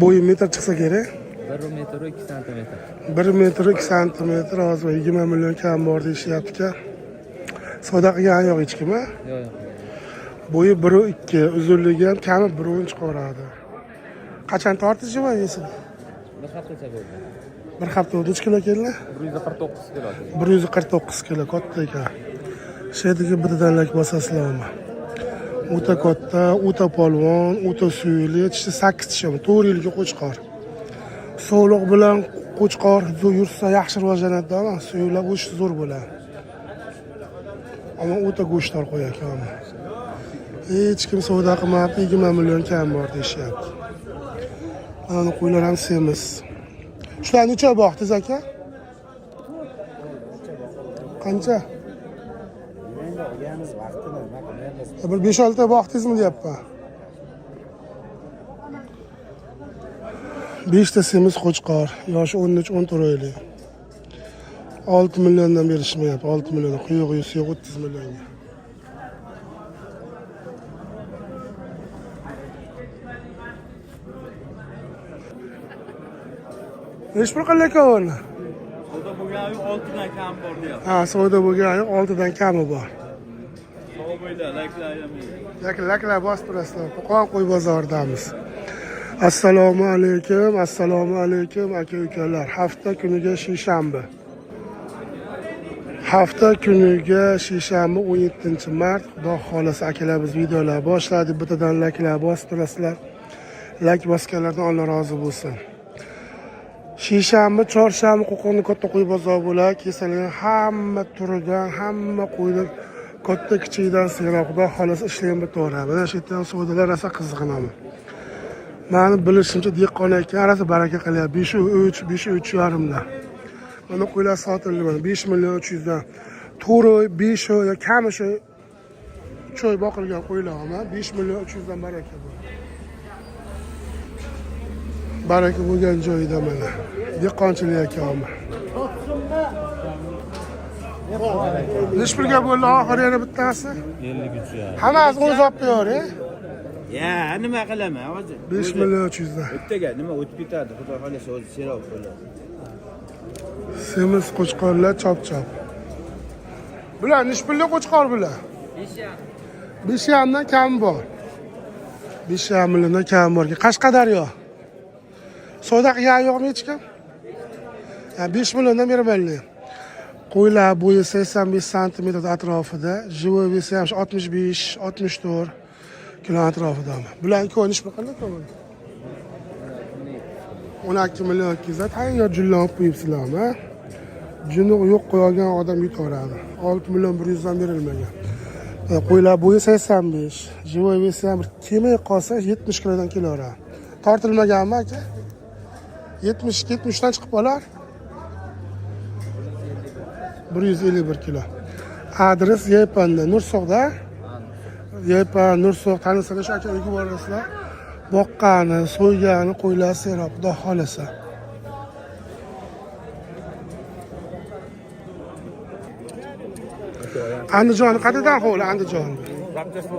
Bo'yi metr chiqsa kerak. 1 metr 2 santimetr. 1 metr 2 santimetr hozir 20 million kam bor deyishyapti ekan. Savdo qilgani yo'q hech kim, a? Yo'q, yo'q. Bo'yi 1.2, uzunligi ham kami 1.10 chiqaveradi. Qachon tortishi va esini? Bir haftacha bo'ldi. Bir hafta bo'ldi, necha kilo keldi? 149 kilo. 149 kilo, katta ekan. Shu yerga birdan lak bosasizlarmi? O'ta katta, o'ta polvon, o'ta suyli, tishi 8 tishimi, 4 yilgi qo'chqor. Sog'liq bilan qo'chqor yursa yaxshi rivojlanadi, ammo suyuqlar go'sht zo'r bo'ladi. Ammo o'ta go'shtdor qo'y ekan. Ammo. Hech kim savdo qilmayapti, 20 million kam bor deyishyapti. Mana qo'ylar ham semiz. Shularni necha boqdingiz aka? Qancha? Endi olganimiz vaqtini nima qilmaymiz. Bir 5-6 ta boqdingizmi deyapman. 5 ta semiz qo'chqor, yoshi 13-14 oylik. 6 milliondan berishmayapti, 6 million. Quyug'i yuzi yo'q 30 millionga. Nechi pul qildi aka uni? Savdo bo'lgani yo'q, oltidan kam bor deyapti. Ha, savdo bo'lgani yo'q, 6 dan kami bor. Sog' bo'linglar, layklar ayamaydi. Lak laklar bosib turasizlar. Qo'qon qo'y bozoridamiz. Assalomu alaykum, assalomu alaykum aka ukalar. Hafta kuniga shishanba. Hafta kuniga shishanba 17 mart. Xudo xolasa akalar biz videolar boshladik. Bittadan laklar bosib turasizlar. Lak bosganlardan Alloh rozi bo'lsin. Shishanba, chorshanba Qo'qonni katta qo'y bozori bo'ladi. Kesilgan hamma turidan, hamma qo'yni katta kichigidan serob Xudo xolasa ishlayam bitaveradi. Mana shu yerdan savdolar rosa qiziqinaman. Mani bilishimcha dehqon aka rosa baraka qilyapti. 5 3, 5 3,5 dan. Mana qo'ylar sotildi mana 5 million 300 dan. 4 oy, 5 oy yo kami shu 3 oy boqilgan qo'ylar ama 5 million 300 dan baraka bu. Baraka bo'lgan joyida mana. Dehqonchilik aka ama. Nechi pulga bo'ldi oxiri yana bittasi? 53 ya. Hammasi o'zi olib qo'yavering. Ya, nima qilaman hozir? 5 million 300 dan. Bittaga nima o'tib ketadi, xudo xolasa o'zi serob bo'ladi. Semiz qo'chqorlar chop-chop. Bular nechi pullik qo'chqor bular? 5,5 dan kam bor. 5,5 milliondan kam bor. Qashqadaryo. Savdo qilgani yo'qmi hech kim? Ha, 5 milliondan bermaylik. Qo'ylar bo'yi 85 santimetr atrofida, живой вес i ham shu 65, 64 kilo atrofida. Bular ikkovi nechi pul qildi? 12 million 200 tayyor jullon olib qo'yibsizlarmi? Juni yo'q qo'yolgan odam yutaveradi. 6 million 100 dan berilmagan. Qo'ylar bo'yi 85, живой вес i ham bir kemay qolsa 70 kilodan kelaveradi. Tortilmaganmi aka? 70 73 dan chiqib qolar. 151 kilo. Adres Yepanda, Nursoqda. Yepa, Nursoq tanisalar shu aka uyga borasizlar. Boqqani, so'ygani qo'ylar serob, xudo xolasa. Andijonni qayerdan hovli Andijon? Zapchast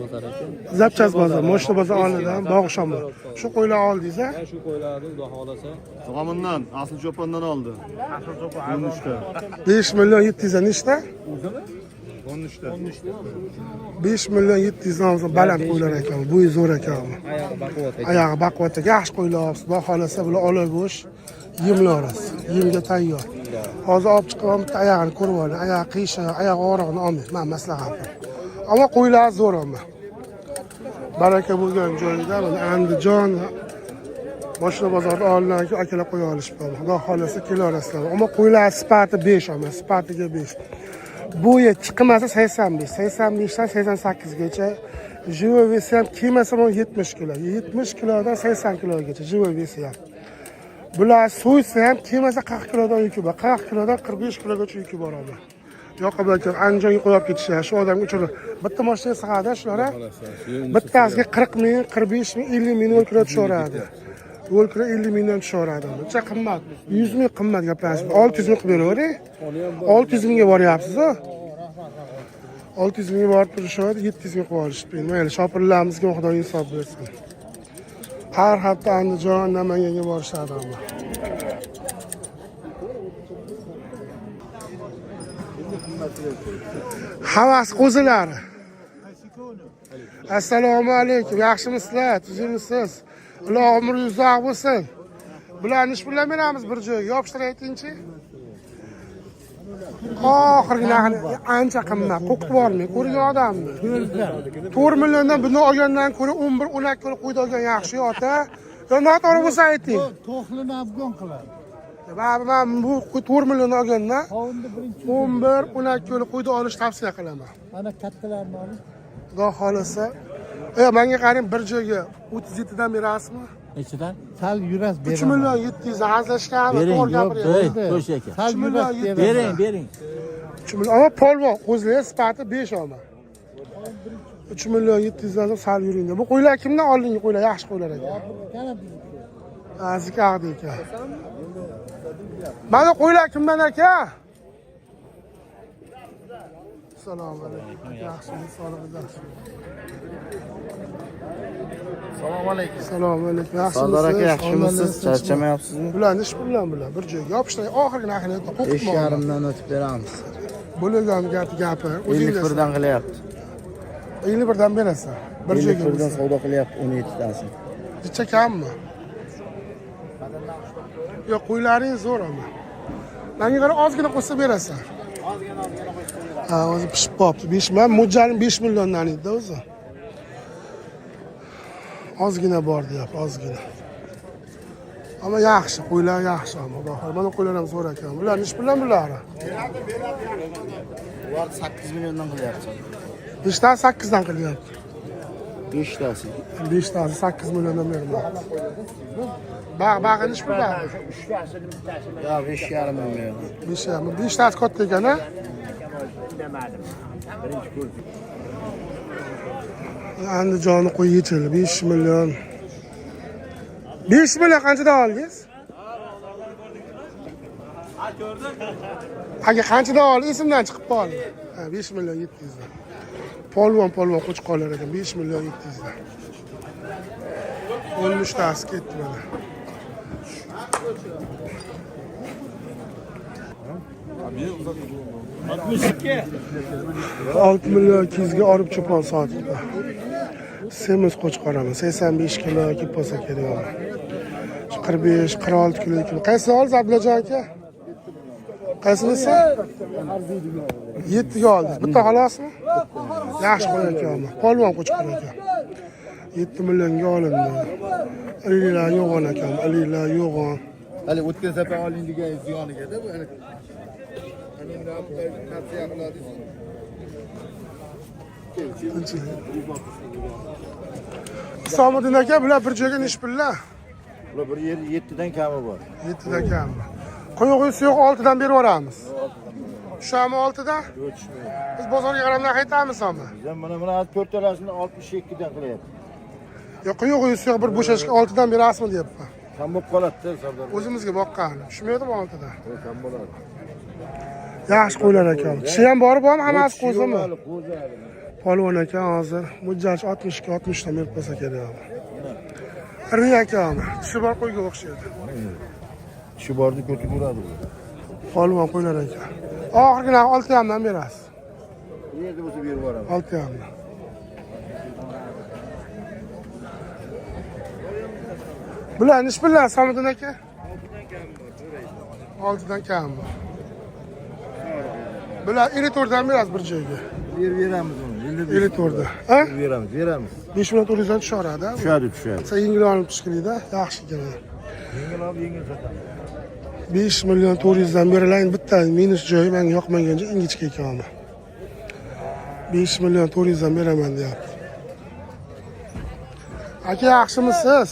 bozor aka. Zapchast bozor, Moshna bozor oldidan Bog'ishonmi. Shu qo'ylar oldingiz a? Shu qo'ylarni xudo xolasa Sog'omindan, Asl cho'pondan oldi. 13 ta. 5 million 700 dan nechta? 13 ta. 5 million 700 dan olsa baland qo'ylar ekan, bo'yi zo'r ekan. oyog'i baquvvat aka. Oyog'i baquvvat ekan, yaxshi qo'ylar olibsiz. Xudo xohlasa bular ola go'sht yemlaverasiz. Yemga tayyor. Hozir olib chiqib bitta oyog'ini ko'rib oling. Oyog'i qiyshiq, oyog'i og'rig'ini olmang. Men maslahatim. Ammo qo'ylar zo'r ammo. Baraka bo'lgan joyida mana Andijon Moshina bozorida olingan akalar qo'ya olishibdi. Xudo xohlasa kelaverasizlar. Ammo qo'ylar sifati 5 ammo sifatiga 5. Bo'yi chiqmasa 85, 85 dan 88 gacha. Живой вес i ham kelmasa mana 70 kilo. 70 kilodan 80 kilogacha живой вес i ham. Bular so'ysa ham kelmasa 40 kilodan yuki bor. 40 kilodan 45 kilogacha yuki bor ammo. Yoqib aka Andijonga qo'yib ketishadi. Shu odamga uchun bitta mashina sig'adi shular. a? Bittasiga 40 ming, 45 ming, 50 ming yo'l kira tushaveradi. Yo'l kira 50 mingdan tushaveradi. Uncha qimmat. 100 ming qimmat gaplashib. 600 ming qilib beravering. 600 mingga boryapsiz-a? 600 mingga borib turishadi, 700 ming qilib olishibdi. Mayli, shopirlarimizga Xudo insof bersin. Har hafta Andijon, Namanganga borishadi amma. Havas qo'zilari. Assalomu alaykum. Yaxshimisizlar? Tuzukmisiz? Ilohi umringiz uzoq bo'lsin. Bularni ish bilan beramiz bir joyga. Yopishtirib aytingchi. Oxirgi narxini ancha qimmat. Qo'rqitib yubormang. Ko'rgan odamni. 4 milliondan buni olgandan ko'ra 11 12 kilo qo'ydi olgan yaxshi ota. Yo noto'g'ri bo'lsa ayting. To'xlini afgon qiladi. Baribir man bu 4 million olgandan Qovunni birinchi 11 12 kilo qo'ydi olish tavsiya qilaman. mana kattalarni olib Xudo xohlasa. Menga qarang, bir joyga 37 dan berasizmi? Nechidan? sal yurasiz 3 million 700 hazillashganmi? Bering, To'g'ri yo'q, gapiryapsiz. bering, qo'sh aka. Sal Uch million yurasiz yetti. Bering, bering. 3 million. Ammo polvon qo'zlar sifati 5 olma. 3 million 700 dan sal yuring. Bu qo'ylar kimdan oldingi qo'ylar? Yaxshi qo'ylar ekan. Yana bizniki. Azik ag'di ekan. Mana qo'ylar kimdan aka? Assalomu alaykum. Yaxshimi, sog'lig'ingiz yaxshimi? Assalomu alaykum. Assalomu alaykum. Yaxshimisiz? Sardor aka, yaxshimisiz? Sog'lig'ingiz Charchamayapsizmi? Bularni ish bilan bular bir joyga yopishtiring. Oxirgi narxini aytib qo'rqitma. 5,5dan o'tib beramiz. Bo'lgan gap gapi. O'zingiz 51dan qilyapti. 51dan berasan. Bir joyga 51dan bo'lsa. savdo qilyapti 17tasi. Necha kammi? Yo'q, qo'ylaring zo'r ammo. Menga qara ozgina qo'shsa berasan. Ozgina. Ha, o'zi pishib qolibdi. 5 million, mo'ljalim 5 milliondan edi o'zi. Ozgina bor deyapti, ozgina. Ammo yaxshi, qo'ylar yaxshi ammo. Xudo xohlasa. Mana qo'ylar ham zo'r ekan. Bular nechi puldan bulari? Ular 8 milliondan qilyapti. 5dan 8dan qilyapti. 5tasi. 5tasi 8 milliondan bermayapti. Bag' bag'i nechi pul bag'i? Ya 5,5 million. 5 5tasi katta ekan, a? Andijonni qo'y yechildi 5 million. 5 million qanchadan oldingiz? Aka qanchadan oldingiz? Esimdan chiqib qoldi. Ha, 5 million 700 dan. Polvon qo'chqorlar ekan 5 million 700 dan. 13 tasi ketdi mana. 6 million 200 ga olib cho'pon sotildi. Semiz qo'chqorami 85 kilo kelib qolsa kerak. 45, 46 kilo kilo. Qaysini oldi Abdullajon aka? Qaysinisi? 7 ga oldi. Bitta xolosmi? Yaxshi qo'y ekan. Polvon qo'chqor ekan. 7 millionga olindi. Ililar yo'g'on ekan, ililar yo'g'on. Hali o'tgan safar oling degan ziyoniga-da bu. Tavsiya qiladi. Isomiddin aka, bular bir joyga nechi pullar? Ular bir yer 7dan kami bor. 7dan kami. Qo'yig'i yo'q 6dan berib yuboramiz. Tushami 6dan? Yo'q, tushmaydi. Biz bozorga qarab narx aytamiz ammo. Biz ham mana to'rttalasini 62dan qilyapti. Yo'q, qo'yig'i yo'q bir bo'shashga 6dan berasizmi deyapman. Kam bo'lib qoladi-da Sardor. O'zimizga boqqan. Tushmaydimi 6dan? Kam bo'ladi. Yaxshi qo'ylar ekan. Tishi ham bor, bormi? Hammasi qo'zimi? Qo'zi hali. Polvon aka hozir mo'ljalchi 62 60 dan berib qo'ysa kerak. Irmiy aka, tishi bor qo'yga o'xshaydi. Tishi borni ko'ti ko'radi bu. Polvon qo'ylar ekan. Oxirgi narx 6,5dan berasiz. Yerda bo'lsa berib yuboraman. 6,5dan. Bular nechi pullar Samiddin aka? 6dan kam bor. Bular 54dan berasiz bir joyga. Beramiz uni. 54da. Ha? Beramiz, beramiz. 5 million 400 dan tushaveradi. Tushadi, tushadi. Sen yengil olib tushkunlikda yaxshi ekan. Yengil olib, yengil sotamiz. 5 million 400 dan beriladi. Bitta minus joyi menga yoqmagan joyi ingichka ekan. 5 million 400 dan beraman deyapti. Aka yaxshimisiz?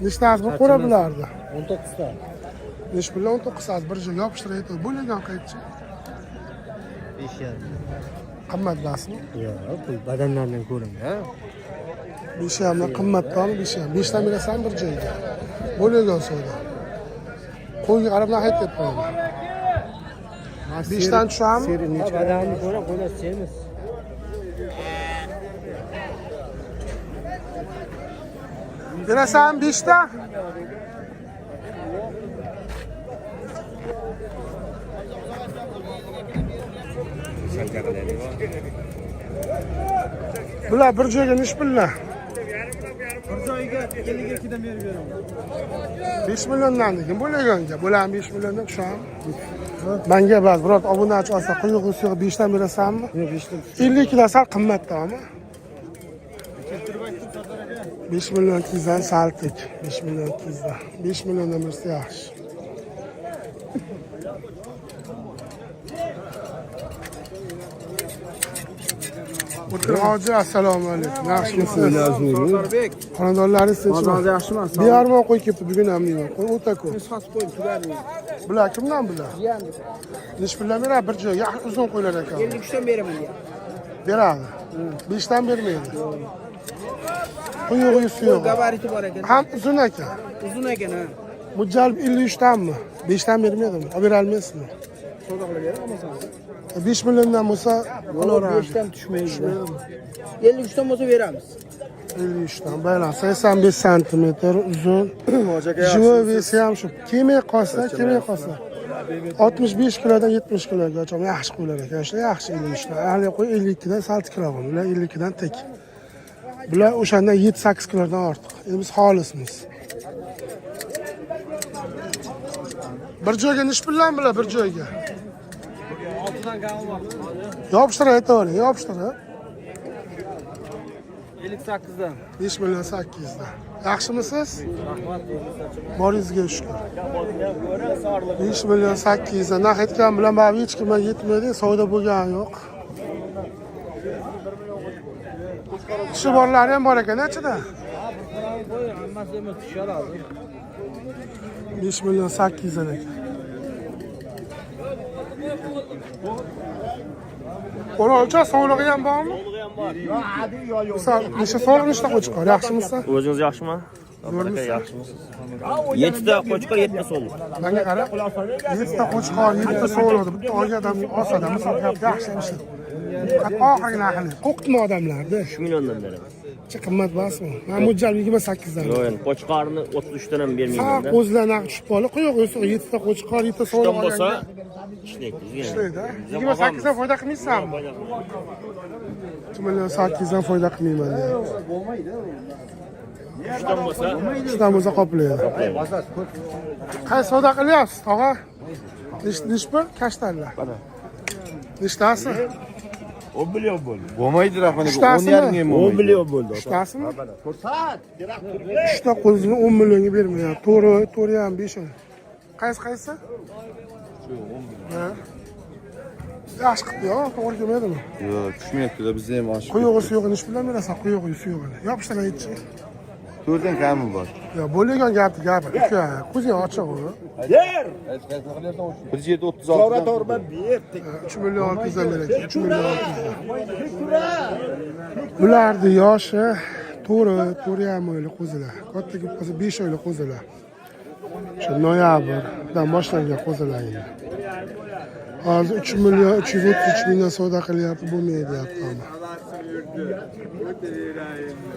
Nechtasi bu qo'ra bulardi? 19 ta. 5 million 19 tasi bir joyga yopishtirib aytib, bo'lgan qaytchi. 5,5. Qimmat emasmi? Yo'q, bu badanlardan ko'rinadi. 5,5dan qimmatdami 5,5? 5 dan berasan bir joyga. Bo'lgan savdo. Qo'yga qarab narx aytyapman. 5 dan tushami? Badanni ko'ra qo'ylar semiz. Berasan 5 ta? Bular bir joyga nechi pullar? Bir joyga 52 dan berib beraman. 5 milliondan degan bo'laganga. Bular 5 milliondan tushami? Manga ba'zi biror obunachi olsa, quyuq suyuq 5 dan berasanmi? Yo'q, 5 dan. 52 dan sal qimmatdami? 5 million 200 dan saltik. 5 million 200 dan. 5 milliondan bersa yaxshi. O'tir hoji, assalomu alaykum. Yaxshimisiz? Xonadonlaringiz tinchmi? Yaxshimi? Bearmon qo'y kelibdi bugun ham deyman. Qo'y o'ta ko'p. Xos qo'yib tugadi. Bular kimdan bular? Nechi puldan beradi bir joy? Yaxshi uzun qo'ylar ekan. 53 dan beraman deyapti. Beradi. 5 dan bermaydi. Quyug'i suyug'i. Gabariti bor ekan. Ham uzun ekan. Uzun ekan ha. Mujalb 53 danmi? 5 dan bermaydimi? Olib bera olmaysizmi? Savdo qilib beraman olmasangiz. 5 milliondan bo'lsa olaveradi. 5 dan tushmaydi. 53 dan bo'lsa beramiz. 53 dan bayram 85 santimetr uzun. Живой vesi ham shu. Kelmay qolsa, kelmay qolsa. 65 kilodan 70 kilogacha yaxshi qo'ylar ekan. Shular yaxshi 53 dan. Hali qo'y 52 dan sal tikroq. Ular 52 dan tek. Bular o'shandan 7-8 kilodan ortiq. Endi biz xolismiz. Bir joyga nechi puldan bular bir joyga? 6dan kami bor. Yopishtirib aytavering, yopishtirib. 58dan. 5 million 800 dan. Yaxshimisiz? Rahmat. Boringizga shukur. 5 million 800 dan. Narx aytgan bilan baribir hech kimga yetmaydi, savdo bo'lgani yo'q. Tishi borlari ham bor ekan, ichida. Hammasi emas, tushar hozir. 5 million 800 dan ekan. O'rolcha sovlig'i ham bormi? Misol, necha sovliq nechta qo'chqor? Yaxshimisiz? O'zingiz yaxshimi? Zo'rmisiz? Yaxshimisiz? 7 ta qo'chqor, 7 ta so'liq. Menga qara. 7 ta qo'chqor, 7 ta so'liq. Bitta olgan odam olsa odam misol gap yaxshi ishlaydi. Oxirgi narxini qo'rqitma odamlarni. 3 milliondan beraman. Chi qimmat emasmi? Men mo'ljal 28 dan. Yo'q, endi qo'chqorni 33 dan ham Sal bermayman. qo'zilar narxi tushib qoldi. Quyuq yo'q, 7 ta qo'chqor, 7 ta so'liq Uchdan bo'lsa olganga ishlaydi. ishlaydi. 28 dan foyda qilmaysanmi? 2 million 800 dan foyda qilmayman deyapti. 3 dan bo'lsa 3 dan bo'lsa qoplaydi. Qaysi savdo qilyapsiz, tog'a? Nech pul? Kashtanlar. Nechtasi? 10 million bo'ldi. Bo'lmaydi rahmat. Uchtasimi? 10,5 ham bo'lmaydi. 10 million bo'ldi. Uchtasimi? Uchta qo'zini 10 millionga bermayapti. To'g'ri, to'g'ri ham 5 million. Qaysi qaysi? Shu 10 million. Yaxshi qilibdi, yo'q, to'g'ri kelmaydimi? Yo'q, tushmayapti-da, bizda ham oshib. Quyug'i suyug'i nechi puldan berasan? Quyug'i suyug'ini. Yopishtir aytchi. 4 dan kami bor. Yo, bo'lgan gapni gapir. Uka, ko'zing ochiq u. 1.736 dan. 3 million 600 dan beradi. 3 million 600 dan. Bularni yoshi 4-4,5 oylik qo'zilar. Katta kelib qolsa 5 oylik qo'zilar. O'sha noyabrdan boshlangan qo'zilar endi. Hozir 3 million 333 mingdan savdo qilyapti, bo'lmaydi deyapti ammo.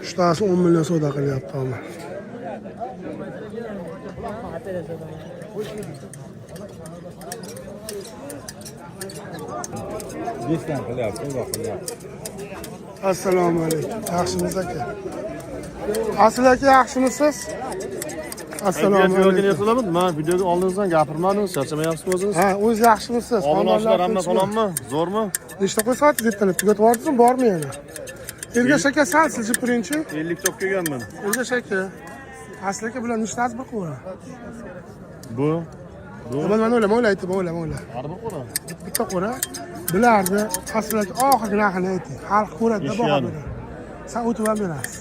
Uchtasi 10 million savdo qilyapti ammo. Assalomu alaykum. Yaxshimisiz aka? Asil aka yaxshimisiz? Assalomu alaykum. Man videoga oldingizdan gapirmadingiz, charchamayapsizmi o'zingiz? Ha, o'zi yaxshimisiz? Obunachilar hamma salommi? Zo'rmi? Nechta qo'y sotdingiz ertalab? Tugatib yubordingizmi, bormi yana? Ergash aka sal siljib turingchi. 50 ta olib kelganman. Ergash aka. Asil aka bilan nechtasi bir qo'ra? Bu Mana o'yla, o'yla aytib, o'yla, o'yla. har bir qo'ra. Bitta qo'ra. Bularni Asil aka oxirgi narxini ayting. Xalq ko'radi, baho Besh yarim. beradi. San o'tib ham berasiz.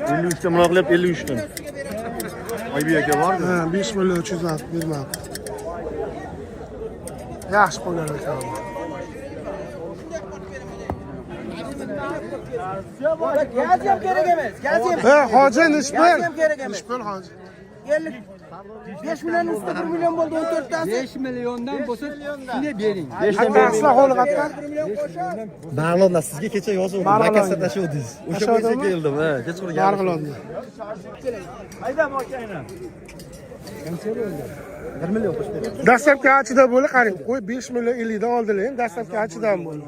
53 ta muroq qilyapti, 53 dan. Oybek aka bormi? Ha, 5 million 300 bermabdi. Yaxshi qo'ylar ekan. Gaz ham kerak emas. Gaz ham. Ha, hoji nechpul? Gaz ham kerak emas. Nechpul hoji? 50. 5 million usti 1 million bo'ldi 14 tasi. 5 milliondan bo'lsa shunday bering. Qattasizlar hovli qatta? Marg'ilonda sizga kecha yozuvdim. Marg'ilonga. Makasda tashuvdingiz. O'sha bo'yicha Tashuvdimmi? keldim, ha. Kechqurun Marg'ilonda. Hayda moshinani. 1 million qo'shib beraman. Dastlabki achida bo'ldi, qarang, qo'y 5 million 50 dan oldilar, endi dastlabki achidan bo'ldi.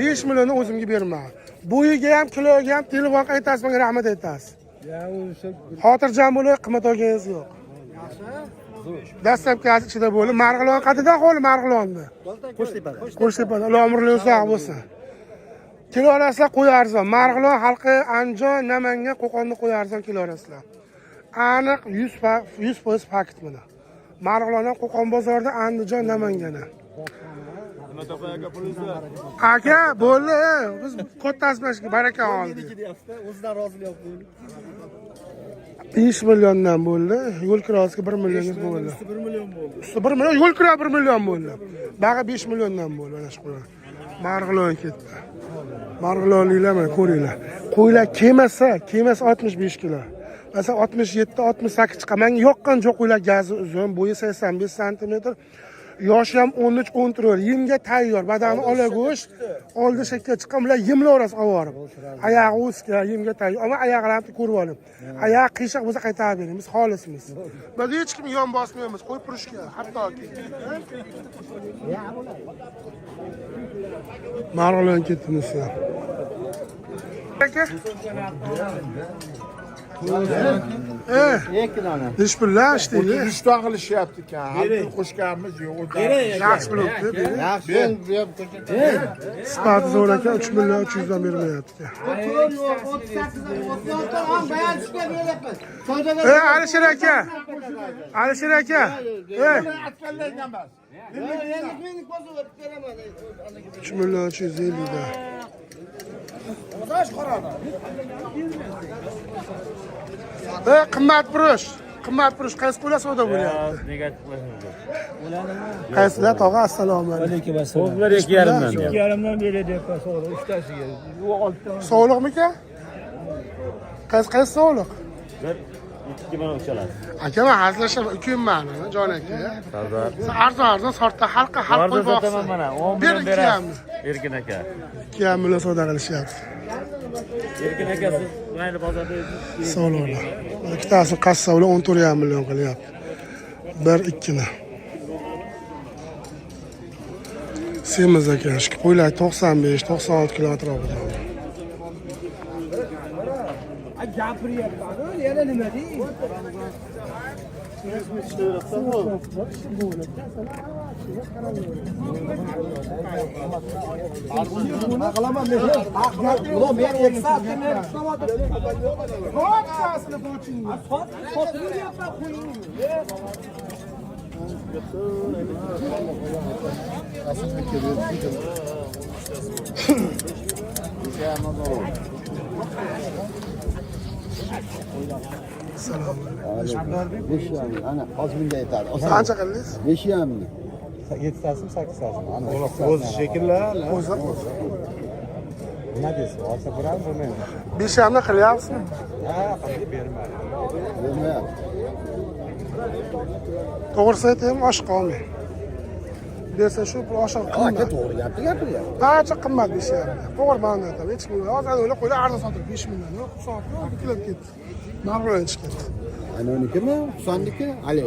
5 millionni o'zimga bermadim. Bo'yiga ham, kiloga ham telefon qaytasiz, menga rahmat aytasiz. Xotirjam bo'ling, qimmat olganingiz yo'q. Dastlabki ichida bo'ldi. Marg'ilon qayerdan hovli Marg'ilonni? Qo'shtepada. Qo'shtepada. Ular umrli uzoq bo'lsin. Kilo olasizlar, qo'y arzon. Marg'ilon xalqi Andijon, Namangan, Qo'qonni qo'y arzon kilo olasizlar. Aniq 100% fakt buni. Marg'ilon ham Qo'qon bozorida, Andijon, Namangan. Nima topay aka pulingizni? Aka, bo'ldi. Biz kattasi bilan shu baraka oldik. Deyapti, o'zidan rozilik olib qo'ying. 5 milliondan bo'ldi. Yo'l kirosiga 1 millionga bo'ldi. 1 million bo'ldi. Usti 1 million, yo'l kiro 1 million bo'ldi. Bag'i 5 milliondan bo'ldi mana shu qo'ylar. Marg'ilon ketdi. Marg'ilonliklar mana ko'ringlar. Qo'ylar kelmasa, kelmasa 65 kilo. Masalan 67, 68 chiqqan. Menga yoqqan jo'q qo'ylar gazi uzun, bo'yi 85 santimetr. Yoshi ham 13, 14. Yemga tayyor, badani ola go'sht, oldi shakka chiqqan, bular yemlaverasiz oborib. Oyog'i o'sgan, yemga tayyor. Ammo oyoqlarini ko'rib oling. Oyog'i qiyshiq bo'lsa qaytarib bering, biz xolismiz. Biz hech kim yon bosmaymiz, qo'yib turishga, hattoki. Marg'ilon ketdimiz. Aka. Ikki dona. Nechi pullar ishdingiz? 33 dan qilishyapti ekan. Hali pul qo'shganimiz yo'q. Yaxshi bilibdi. Yaxshi. Sifati zo'r ekan, 3 million 300 dan bermayapti. 38 36 ham bayan tushgan beryapmiz. Savdogar Ey Alisher aka. Alisher aka. Ey Aytganlardan emas. Meni ko'zim o'tib beraman. 3 million 350 dan. Ey qimmat burush. Qimmat burush qaysi qo'ylar savdo bo'lyapti? Qaysilar tog'a? Assalomu alaykum. So'zlar 2,5 dan. 2,5 dan beradi deyapman sovg'a uchtasiga. U oltidan. Sog'liqmika? Qaysi qaysi sog'liq? Bir ikki mana uchalasi. Aka men hazillashaman, ukam mani, jon aka. Sen arzon arzon sotda xalqqa xalq Arzon qo'yib boqsin. sotaman mana, 10 Ber million ikki berasiz. yarim. Erkin aka. 2,5 million savdo qilishyapti. Erkin aka siz mayli bozorda o'zingiz Sog'liqlar. Ikkitasi qassoblar 14,5 million qilyapti. Bir ikkini. Semiz ekan, shu qo'ylar 95, 96 kilo atrofida. Gapiryapman. Yana nima dey? Ulan men eksatdim, men Hopsasini bochingni. Besh yarim, ana hozir bunga aytadi. Qancha qildingiz? 5,5 ni. Yettasimi, sakkiztasimi? Ana. O'zi shekilli. O'zi o'zi. Nima deysiz? Olsa bo'ladimi, bo'lmaydimi? 5,5 ni qilyapsizmi? Ha, qanday bermaydi. Bermayapti. To'g'risi aytaymi, oshiq olmang. Bersa shu pul oshiq Aka qimmat. to'g'ri gapni gapiryapti. Ancha qimmat 5,5. To'g'ri man aytaman. Hech kim hozir o'ylab qo'ylar arzon sotilib 5 million. Yo'q, hisob bukilib ketdi. Marg'ilon chiqib ketdi. Ana unikimi? Husonniki? Ali.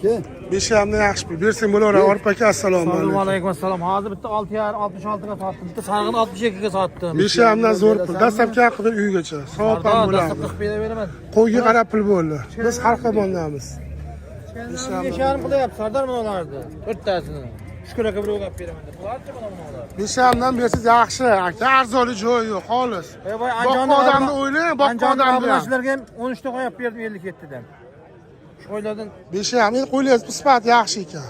Kim? 5,5 ni yaxshi pul. Bersang bo'laveradi. Orif aka, assalomu alaykum. Alaykum assalom. Hozir bitta 6,5 66 ga sotdim. Bitta sarig'ini 62 ga sotdim. 5,5 dan zo'r pul. Dastlabki haqida uygacha. Savob ham Dastlabki bo'ladi. qilib beraman. Qo'yga qarab pul bo'ldi. Biz xalq tomondamiz. 5,5 qilyapti Sardor mana ularni. To'rttasini. Shukur aka birovga olib beraman deb. Bularchi mana bular. 5,5 dan bersangiz yaxshi. Aka, arzonli joyi yo'q, xolis. Ey voy Boqqa odamni o'ylang, boqqa odamni ham. Obunachilarga ham 13 ta qo'yib berdim 57 dan. Shu qo'ylardan 5,5 endi qo'ylaringiz sifati yaxshi ekan.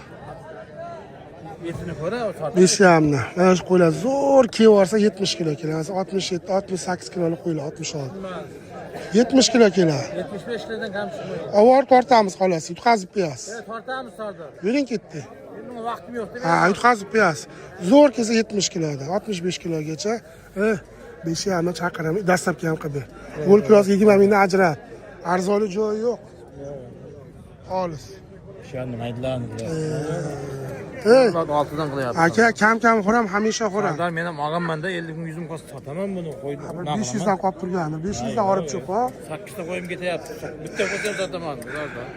etini ko'ra sotdim. 5,5 ni. Mana shu qo'ylar zo'r kelib yuborsa 70 kilo keladi. Masalan 67, 68 kiloli qo'ylar, 66. 70 kilo keladi. 75 kilodan kam chiqmaydi. Ovor tortamiz xolos, yutqazib qo'yasiz. Tortamiz Sardor. Yuring ketdi. Endi vaqtim yo'q. Ha, yutqazib qo'yasiz. Zo'r kelsa 70 kilodan, 65 kilogacha. 5,5 ni chaqiraman, dastlabki ham qilib ber. Yo'l kirosi 20 mingdan ajrat. Arzonli joyi yo'q. Xolis. Ishondim, aytlarni. Ey, Oltidan qilyapti. aka, kam-kam xo'ram, hamisha xo'ram. Sardor, men ham og'ammanda 50 ming 100 ming qolsa sotaman buni, qo'ydi. Bir 500 dan qolib turgani, 500 dan olib chiq, ha. 8 ta qo'yim ketyapti. Bitta qo'ysa ham sotaman, Sardor.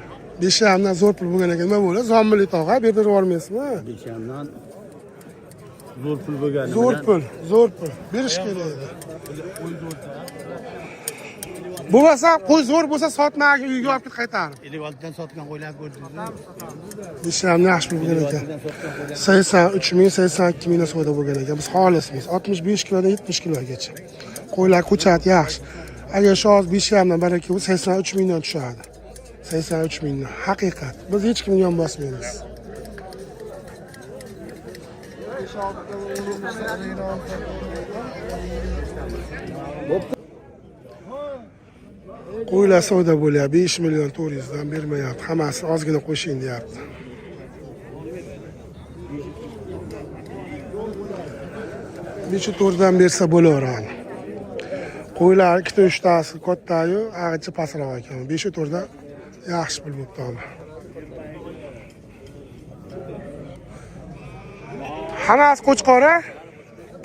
5,5 dan zo'r pul bo'lgan ekan. Nima bo'ladi? Zombili tog'a, berdirib yubormaysizmi? 5,5 dan zo'r pul bo'lgani. Zo'r pul, zo'r pul. Berish kerak edi. Bo'lmasa, qo'y zo'r bo'lsa sotmagin, uyga olib ket qaytarib. 56 dan sotgan qo'ylarni ko'rdingizmi? 5,5 dan yaxshi pul bo'lgan ekan. 83 ming, 82 mingdan savdo bo'lgan ekan. Biz xolismiz. 65 kilodan 70 kilogacha. Qo'ylar ko'chat yaxshi. Agar shu hozir 5,5 dan baraka bo'lsa, 83 mingdan tushadi. 83 mingdan. Haqiqat. Biz hech kimga yon bosmaymiz. Qo'ylar savdo bo'lyapti. 5 million 400 dan bermayapti. Hammasi ozgina qo'shing deyapti. Necha to'rtdan bersa bo'laveradi. Qo'ylar ikkita uchtasi kattayu, ag'ichi pastroq ekan. 5 to'rtdan yaxshi pul bo'libdi hozir. Hammasi qo'chqor, a?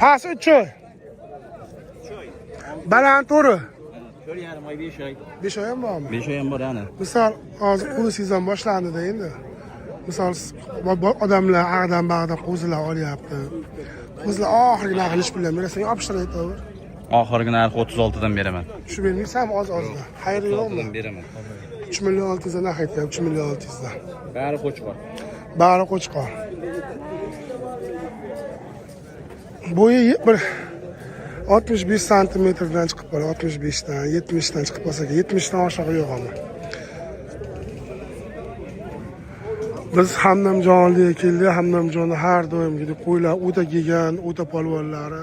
Past 3 oy. Baland to'ri. 4,5 oy, 5 oy. 5 oy ham bormi? 5 oy ham bor ana. Misol hozir qo'y sezon boshlandida endi. Misol odamlar ag'dan bag'dan qo'zilar olyapti. Qo'zilar oxirgi narxi nechi puldan berasan? Yopishtirib aytaver. Oxirgi narxi 36 dan beraman. Shu bermaysanmi oz ozdan? Xayri yo'qmi? Beraman. 3 million 600 dan narx aytyapti, 3 million 600 dan. Bari qo'chqor. Bari qo'chqor. Bo'yi bir 65 santimetrdan chiqib qoladi, 65 dan, 70 dan chiqib qolsa, 70 dan oshig'i yo'q ammo. Biz Hamdamjonga keldik, Hamdamjonni har doimgidek qo'ylar o'ta kelgan, o'ta polvonlari.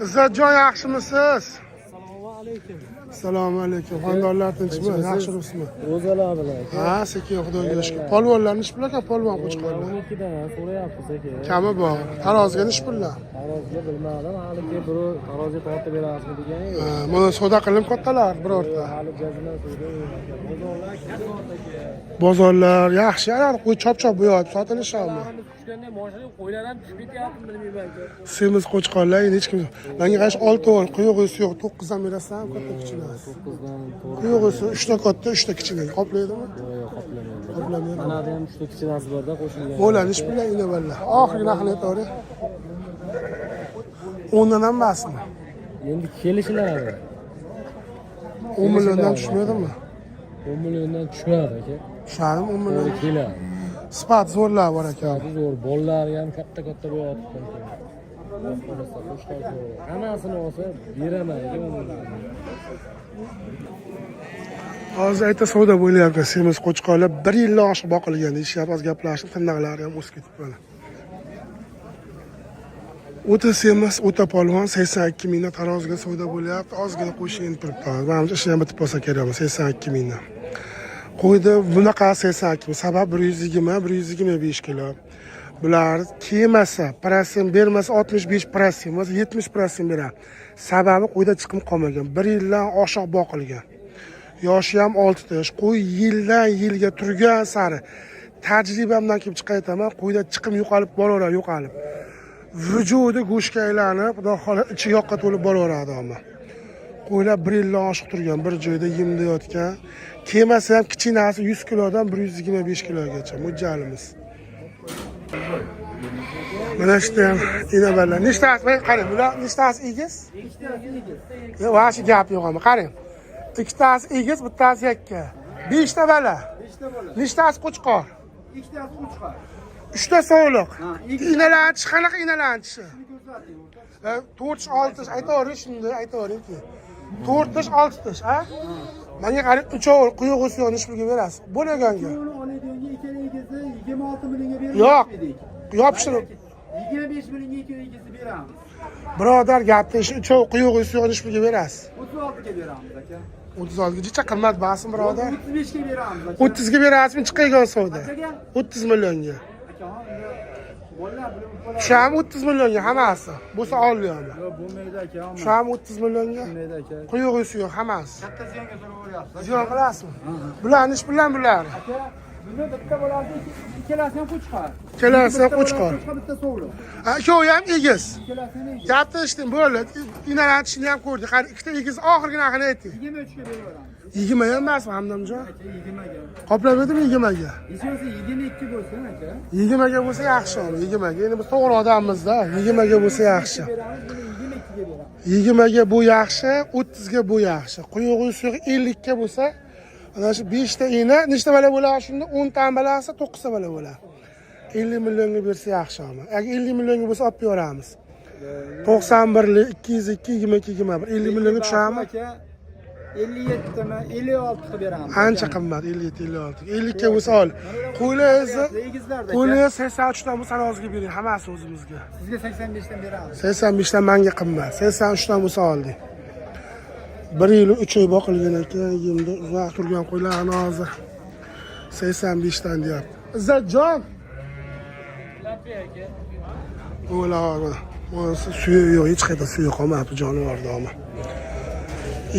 Izzatjon, yaxshimisiz? Assalomu alaykum. Assalomu alaykum. Xonadonlar tinchmi? Yaxshimisizmi? Ro'zalar bilan. Ha, sekin, Xudoga shukr. Polvonlar nechi pul ekan, polvon qo'chqorlar? 12 dan so'rayapmiz aka. Kami bor. Taroziga nechi pullar? Taroziga bilmadim, hali kelib birov taroziga tortib beramizmi degan yo'q. Ha, mana savdo qilinib kattalar birorta. Hali jazma savdo yo'q aka. Bozorlar aka. Bozorlar yaxshi, ana qo'y chop-chop bo'yab sotilishami? Tushganda mashina qo'ylar ham tushib ketyapti, bilmayman aka. Semiz qo'chqorlar endi hech kim. Menga qarash 6 oy, quyug'isi yo'q, 9 dan berasan, katta kichkinasi. 9 dan to'g'ri. Quyug'isi 3 ta katta, 3 ta kichkina. Qoplaydimi? Yo'q, qoplamaydi. Qoplamaydi. Mana bu ham 3 ta kichinasi borda qo'shilgan. Bo'ladi, ish bilan inavallar. Oxirgi narxini aytavering. 10 dan ham emasmi? Endi kelishiladi. 10 milliondan tushmaydimi? 10 milliondan tushmadi aka. Tushadimi 10 million? To'g'ri keladi. Sifat zo'rlar bor ekan. Zo'r, bolalari ham katta-katta bo'lyapti. Hammasini olsa beraman aka 10 million. Hozir ayta savdo bo'lyapti. Semiz qo'chqorlar 1 yildan oshiq boqilgan deyishyapti. Hozir gaplashib, tirnoqlari ham o'sib ketib mana. O'ta semiz, o'ta polvon 82 mingdan taroziga savdo bo'lyapti. Ozgina qo'shib turibdi. Manimcha ishi ham bitib qolsa kerak, 82 mingdan. Qo'ydi bunaqa 82 ming. Sabab 120, 125 kilo. Bular kelmasa, prosent bermasa 65%, bo'lmasa 70% beradi. Sababi qo'yda chiqim qolmagan. 1 yildan oshiq boqilgan. Yoshi ham 6 ta yosh. Qo'y yildan yilga turgan sari tajribamdan kelib chiqib aytaman, qo'yda chiqim yo'qolib boraveradi, yo'qolib. Vujudi go'shtga aylanib, xudo xohlasa ichi yoqqa to'lib boraveradi ammo. Qo'ylar 1 yildan oshiq turgan, bir joyda yemda yotgan. Kelmasa ham kichkinasi 100 kilodan 125 kilogacha mo'ljalimiz. Mana shu ham inabarlar. Nechtasi? Mana qarang, bular nechtasi egiz? Yo'q, vashi gap yo'q ammo qarang. Ikkitasi egiz, bittasi yakka. 5 ta bola. 5 ta bola. Nechtasi qo'chqor? Ikkitasi qo'chqor. 3 ta sovliq. Inalarni tishi qanaqa inalarni tishi? 4 tish, 6 tish aytavering shunda, aytaveringki. 4 tish, 6 tish, a? Menga qarang, uchovi quyug'isi yo'q, nechi pulga berasiz? Bo'laganga. Uni oladigan ikkala egasi 26 millionga beramiz Yo'q. dedik. Yopishtirib. 25 millionga ikkala egasi beramiz. Birodar gapni ishi uchovi quyug'isi yo'q, nechi pulga berasiz? 36 ga beramiz aka. 36 ga jicha qimmat basin birodar. 35 ga beramiz aka. 30 ga berasizmi chiqadigan savdo? Qanchaga? 30 millionga. Aka, bolalar bilan Shu ham 30 millionga hammasi. Bo'lsa olmayman. Yo'q, bo'lmaydi aka. Shu ham 30 millionga. Bo'lmaydi aka. Quyug'isi yo'q hammasi. Katta ziyonga so'raveryapsiz. Ziyon qilasizmi? Bularni ish bilan bular. Aka, buni bitta bolasi, ikkalasi ham qo'chqor. Ikkalasi ham qo'chqor. Bitta sovliq. Ha, ikkovi ham egiz. Ikkalasini egiz. Gapni eshiting, bo'ldi. Inalarni tishini ham ko'rdik. Qani ikkita egiz oxirgi narxini ayting. 23 ga beraveramiz. 20 ham emasmi Hamdamjon? Aka, 20 ga. Qoplab berdimi 20 ga? Hech bo'lmasa 22 bo'lsin aka. 20 ga bo'lsa yaxshi, 20 ga. Endi biz to'g'ri odammizda. 20 ga bo'lsa yaxshi. Beramiz, buni 22 ga beramiz. 20 ga bu yaxshi, 30 ga bu yaxshi. Quyug'i suyug'i 50 ga bo'lsa, ana shu 5 ta ina nechta bola bo'ladi shunda? 10 ta bolasi, 9 ta bola bo'ladi. 50 millionga bersa yaxshi ama. Agar 50 millionga bo'lsa olib beramiz. 91 202 22 21 50 millionga tushadimi? Aka, 57 mi, 56 qilib beramiz. Ancha qimmat 57 56. 50 ga bo'lsa ol. Qo'ylaringizni Egizlarda aka. qo'ylaringiz 83 dan bo'lsa rozga bering, hammasi o'zimizga. Sizga 85 dan beramiz. 85 dan manga qimmat. 83 dan bo'lsa oldik. 1 yil 3 oy boqilgan ekan, yemda uzoq turgan qo'ylarni hozir 85 dan deyapti. Izzatjon. O'lar, o'zi suyi yo'q, hech qayerda suyi qolmabdi jonivorda ama.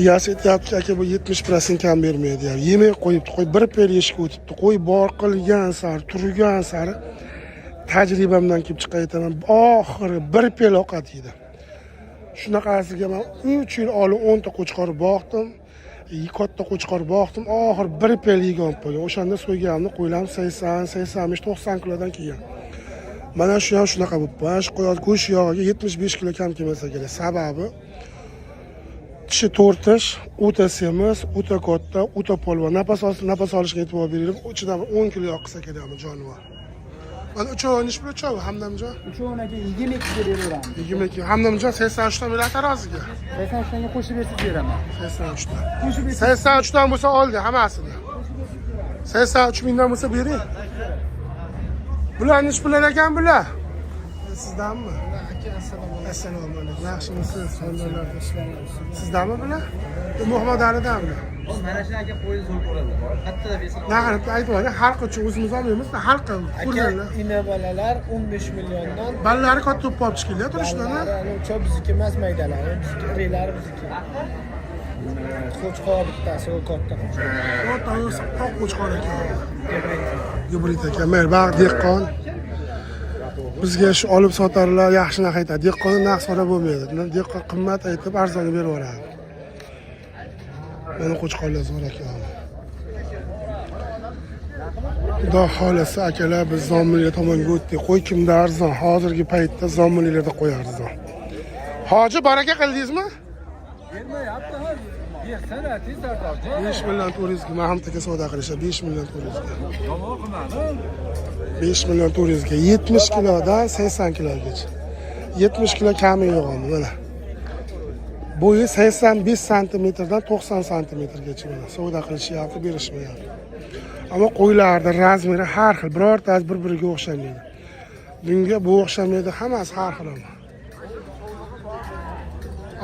Egasi aytyaptiki, aka bu 70% kam bermaydi deyapti. Yemay qo'yibdi, qo'y bir pel yeyishga o'tibdi. Qo'y boqilgan sari, turgan sari tajribamdan kelib chiqib aytaman, oxiri bir pel ovqat yedi. Shunaqasiga men 3 yil oldin 10 ta qo'chqor boqdim. Katta qo'chqor boqdim, oxiri bir pel yegan bo'lgan. O'shanda so'yganimni qo'ylarim 80, 85, 90 kilodan kelgan. Mana shu ham shunaqa bo'lib, mana shu qo'y go'sht yog'iga 75 kilo kam kelmasa kerak. Sababi tishi to'rtish, o'ta semiz, o'ta katta, o'ta polvon. Napas olishga e'tibor berilib, ichidan 10 kilo yog' qilsa kerak bu jonivor. Mana uchovi nechi pul uchovi Hamdamjon? Uchovini aka 22 ga beraveramiz. 22. Hamdamjon 83 dan beradi taroziga. 83 danga qo'shib bersangiz beraman. 83 dan. Qo'shib bersangiz 83 dan bo'lsa oldi hammasini. 83 mingdan bo'lsa bering. Bular nechi pul ekan bular? Sizdanmi? Assalomu alaykum. Yaxshimisiz? Sizdanmi bular? Muhammad Alidanmi? Mana shu aka qo'yni zo'r ko'radi. Qattiq bersin. Narxini aytib oling, xalq uchun o'zimiz olmaymiz, xalq ko'rganlar. Ina bolalar 15 milliondan. Ballalari katta bo'lib qolib chiqildi turishdan. Uchoq bizniki emas, maydalari bizniki, irilari bizniki. Qo'chqor bittasi, u katta qo'chqor. Katta oq qo'chqor ekan. Gibrid ekan. Mayli, bag'ri dehqon. Bizga shu olib sotarlar yaxshi narx aytadi. Dehqonni narx so'rab bo'lmaydi. Dehqon qimmat aytib arzonga berib yuboradi. Mana qo'chqorlar zo'r ekan. Xudo xohlasa akalar biz Zominli tomonga o'tdik. Qo'y kimda arzon? Hozirgi paytda Zominlilarda qo'y arzon. Hoji baraka qildingizmi? Bermayapti ha. Bersana, tez Sardorjon. 5 million 400 ga Mahmud aka savdo qilishadi. 5 million 400 ga. Yomon qilmadim. 5 million 400 ga 70 kilodan 80 kilogacha. 70 kilo kami yo'q ama mana. Bo'yi 85 santimetrdan 90 santimetrgacha mana savdo qilishyapti, berishmayapti. Ammo qo'ylarning razmeri har xil, birortasi bir-biriga o'xshamaydi. Bunga bu o'xshamaydi, hammasi har xil ammo.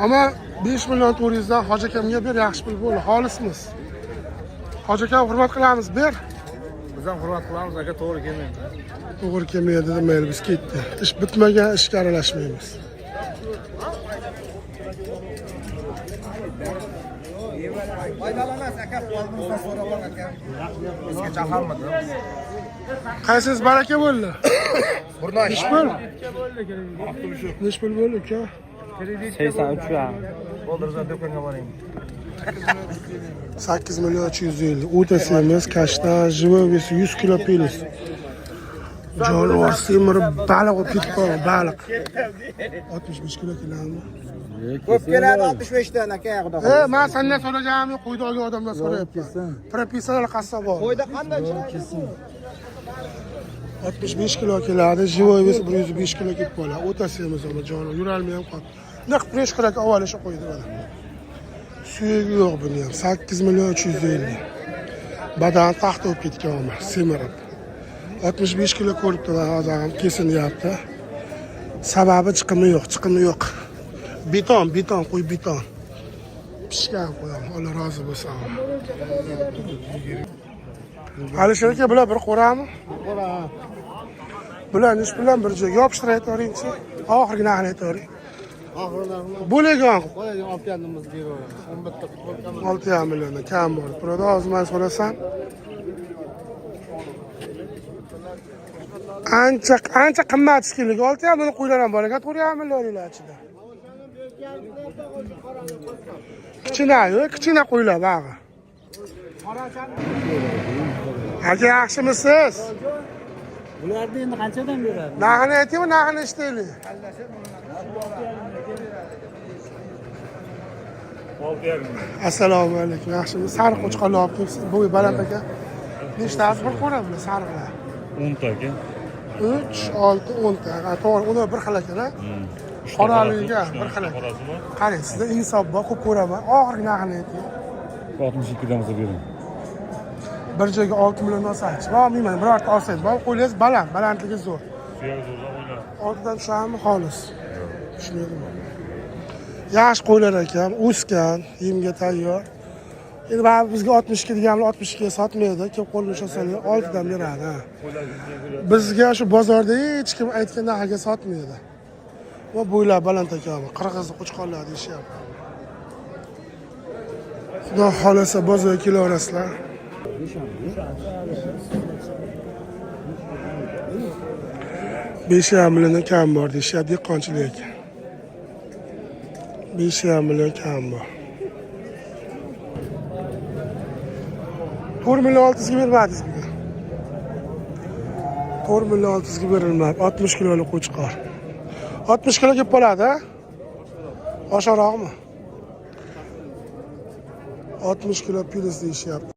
Ammo 5 million 400 dan Hoji akamga ber, yaxshi pul bo'ldi, xolismiz. Hoji akam hurmat qilamiz, ber. Biz ham hurmat qilamiz aka, to'g'ri kelmaydi. To'g'ri kelmaydi dedim, mayli biz ketdik. Ish bitmagan ishga aralashmaymiz. Foydali emas aka, oldimizdan so'rab ol aka. Bizga jahlmidi? Qaysingiz baraka bo'ldi? Nechi pul? Nechi pul bo'ldi uka? 83 ham. Bo'ldi, Rizo do'konga boring. 8 million 350. O'ta semiz, kashtan, живой вес 100 kilo plus. Jonivor semirib baliq bo'lib ketib qolgan, baliq. 65 kilo keladimi? Ko'p keladi 65 dan aka, xudo xohlasa. Men sendan so'raganim yo'q, qo'yda olgan odamdan so'rayapman. Propisalar qassob bor. Qo'yda qanday chiroyli? 65 kilo keladi, живой вес 105 kilo kelib qoladi. O'ta semiz ama jonivor, yurolmay ham qoldi. Naq presh qirak avval o'sha qo'ydi mana. Suyagi yo'q buni ham. 8 million 350. Badan taxt bo'lib ketgan ama, semirib. 65 kilo ko'rib turadi hozir ham kesin deyapti. Sababi chiqimi yo'q, chiqimi yo'q. Beton, beton, qo'y beton. Pishgan qo'yam, Alloh rozi bo'lsin. Alisher aka, bular bir qo'rami? Bularni ish bilan bir joyga yopishtirib aytaveringchi. Oxirgi narxini aytavering. Bo'lagan Bo'ladigan olib keldimiz beraveramiz. 11 ta futbolka. 6,5 milliondan kam bor. Turadi hozir men so'rasam. Ancha ancha qimmat shekilli. 6,5 million qo'ylar ham bor ekan, 4,5 millionlar ichida. Kichkina, yo'q, kichkina qo'ylar bag'i. Aka yaxshimisiz? Bularni endi qanchadan beradi? Narxini aytaymi, narxini eshitaylik. Assalomu alaykum. Yaxshimi? Sariq qo'chqorlar olib kelibsiz. Bo'yi baland aka. Nechtasi bir qo'ra bular sariqlar? 10 ta aka. 3, 6, 10 ta. Ha, to'g'ri, ular bir xil ekan, a? Qoraliga bir xil ekan. Qorasi bor. Qarang, sizda insof bor, ko'p ko'raman. Oxirgi narxini ayting. 62 dan bo'lsa bering. Bir joyga 6 million olsangiz, olmayman, birorta olsangiz, bor qo'yingiz baland, balandligi zo'r. Suyak zo'rdan o'ynar. Oltidan tushadimi xolis? Tushmaydimi? Yaxshi qo'ylar ekan, o'sgan, yemga tayyor. Endi baribir bizga 62 deganlar 62 ga sotmaydi, kelib qo'lini ushlasangiz 6 dan beradi. Ha. Bizga shu bozorda hech kim aytgan narxga sotmaydi. Va bo'ylab baland ekan, qirg'iz qo'chqorlar deyishyapti. Xudo xohlasa bozorga kelaverasizlar. 5,5 milliondan kam bor deyishyapti, dehqonchilik ekan. 5,5 million kam bor. 4 million 600 ga bermadingiz bugun. 4 million 600 ga berilmadi. 60 kilolik qo'chqor. 60 kilo kelib qoladi, a? Osharoqmi? 60 kilo plyus deyishyapti.